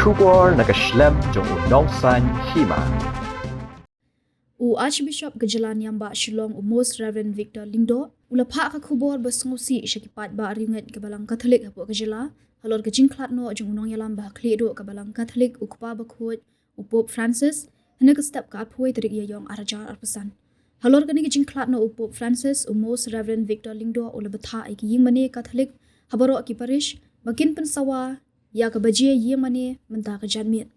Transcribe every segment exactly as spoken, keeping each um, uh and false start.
Khubor na ka shlem jong u Nongsaiñ Hima. U Archbishop ka jylla Niam Bah Shillong, u Most Reverend Victor Lyngdoh, u la phah ka khubor ba sngewsih sha ki paidbah riewngeit ka Balang Katholik hapoh ka jylla halor ka jingkhlad noh jong u nongïalam ba ha khlieh duh ka Balang Katholik, u Kpa Bakhuid, u Pope Francis, hynne ka step ka arphew tarik Ïaïong ar hajar arphew san. Halor kane ka jingkhlad noh u Pope Francis, u Most Reverend Victor Lyngdoh u la bthah ïa ki ïingmane Katholik ha baroh ki parish ba kin pynsawa ïa kaba jia ïingmane mynta ka janmiet.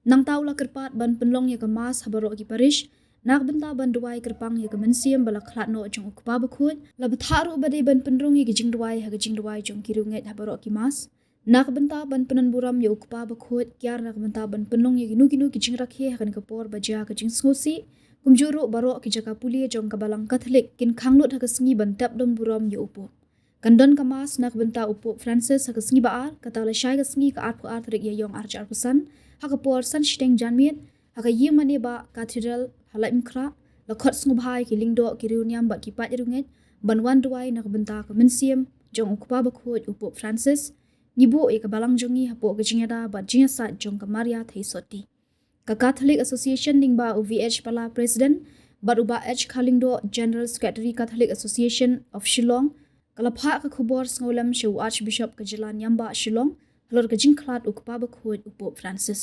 Nangta u la kyrpad ban pynlong ïa ka Mass ha baroh ki parish na ka bynta ban duwai kyrpang ïa ka mynsiem ba la khlad noh jong u Kpa Bakhuid. La bthah ruh ba dei ban pynrung ïa ka jingduwai ha ka jingduwai jong ki riewngeit ha baroh ki Mass na ka bynta ban pynburom ïa u Kpa Bakhuid, kiar na ka bynta ban pynlong ïa kino kino ki jingrakhe ha kane ka por ba jia ka jingsngewsih, kumjuh ruh baroh ki jaka pule jong ka Balang Katholik kin khang lut ha ka sngi ban tep don burom ïa u Pope. Kan don ka Mass na ka bynta u Pope Francis ha ka sngi ba ar, kata lashai ka sngi ka arphew ar tarik Ïaïong ar hajar arphew san, ha ka por san shiteng janmiet, ha ka ïingmane bah Cathedral ha Laitumkhrah, la khot sngewbha ïa ki lyngdoh, ki riewniam bad ki paid riewngeit ban wan duwai na ka bynta ka mynsiem jong u Kpa Bakhuid, u Pope Francis. Ngi buh ïa ka Balang jong ngi hapoh ka jingïada bad jingïasaid jong ka Maria Theisotti. Ka Catholic Association lyngba u V H Pala, President, bad u Bah H Kharlyngdoh, General Secretary, Catholic Association of Shillong, ka la phah ka khubor sngewlem sha u Archbishop ka jylla Niam Bah Shillong halor ka jingkhlad u Kpa Bakhuid, u Pope Francis.